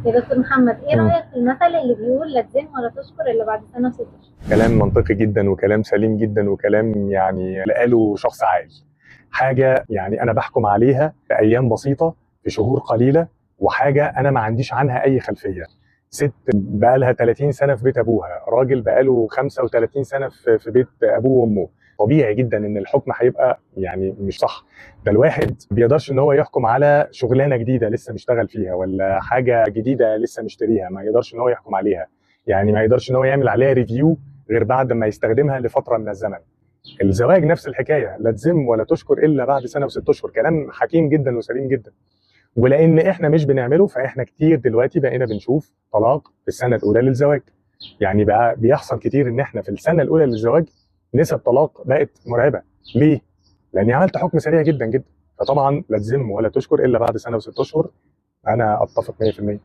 يا دكتور محمد، ايه مم. رأيك في المثل اللي بيقول لا تزن ولا تشكر الا بعد سنة وست اشهر؟ كلام منطقي جدا وكلام سليم جدا وكلام يعني قاله شخص عاقل. حاجة يعني انا بحكم عليها في ايام بسيطة، في شهور قليله، وحاجه انا ما عنديش عنها اي خلفية. ست بقالها 30 سنة في بيت ابوها، راجل بقاله 35 سنة في بيت ابوه وامه. طبيعي جدا ان الحكم هيبقى يعني مش صح. ده الواحد بيقدرش ان هو يحكم على شغلانة جديدة لسه مشتغل فيها، ولا حاجة جديدة لسه مشتريها، ما يقدرش ان هو يحكم عليها. يعني ما يقدرش ان هو يعمل عليها review غير بعد ما يستخدمها لفترة من الزمن. الزواج نفس الحكاية، لا تذم ولا تشكر الا بعد سنة وست اشهر. كلام حكيم جدا وسليم جدا. ولان احنا مش بنعمله، فاحنا كتير دلوقتي بقينا بنشوف طلاق في السنة الاولى للزواج. يعني بقى بيحصل كتير ان احنا في السنة الاولى للزواج نسب طلاق بقت مرعبة. ليه؟ لاني عملت حكم سريع جدا جدا. فطبعا لا تذم ولا تشكر الا بعد سنة وست اشهر. انا اتفق 100%.